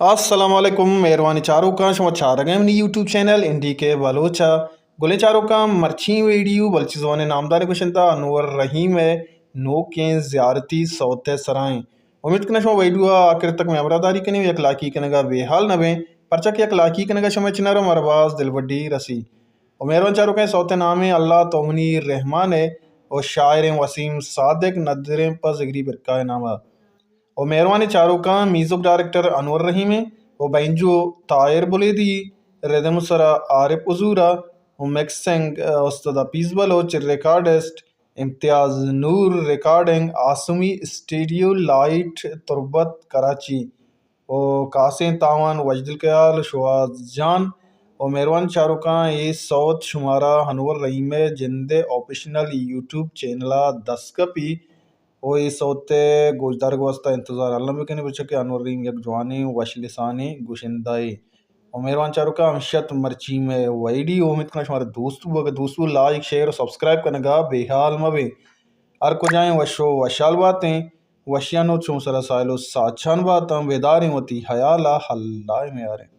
السلام علیکم، مہروانی چاروکاں، شما چارگ ءَ منی یوٹیوب چینل این ڈی کے بلوچ ءَ۔ گلیں چاروکاں، مرچی ویڈیو بلوچی زبان ءِ نامداریں گشندہ انور رحیم ءِ نوکیں زیارتی سوت ءِ سرا ایں۔ امید کناں شما ویڈیو ءَ آخر تک مئے ہمراہ داری کنیں و یک لائکی کنگ ءَ بے حال نہ بیں، پرچا کہ یک لائکی کنگ ءَ شمئے چنر ءَ مارا باز دلبڈی رسی۔ و مہروان چاروکاں، سوت ءِ نام ایں اللہ تو منی رحمان ئے و شاعر ایں وسیم صادق، ندر ایں پہ ذگری برکا ءِ نام ءَ۔ و مہروانیں چاروکاں، میوزک ڈائریکٹر انور رحیم ایں و بینجو طاہر بلیدی، ردم سرا عارف حضور ءَ و مکسنگ، آ، استاد حفیظ بلوچ، ریکارڈسٹ امتیاز نور، ریکارڈنگ آسمی اسٹوڈیو لائٹ تربت کراچی و کاسیں تاوان وجدل خیال شوہاز جان۔ و مہروان چاروکاں، اے سوت شمارا انور رحیم ءِ جند ءِ آفیشنل یوٹیوب چینل ءَ دست کپی۔ و اے سوت ءِ گوشدارگ ءِ واستہ انتظار الم بکنیں، پرچا کہ انور رحیم یک جوانیں وش لسانیں گشندہ ئے۔ و مہروان چاروکاں، ہمشت مرچی مئے ویڈیو، امید کناں شمارا دوست بو، اگہ دوست بو لائک، شیئر و سبسکرائب کنگ ءَ بے حال مہ بیں۔ ہر کجائیں وش و وشحال باتیں، وشیان و چون سرا ساحل و ساچان باتاں، بیداریں وتی حیال ءَ اللہ ءِ میاریں۔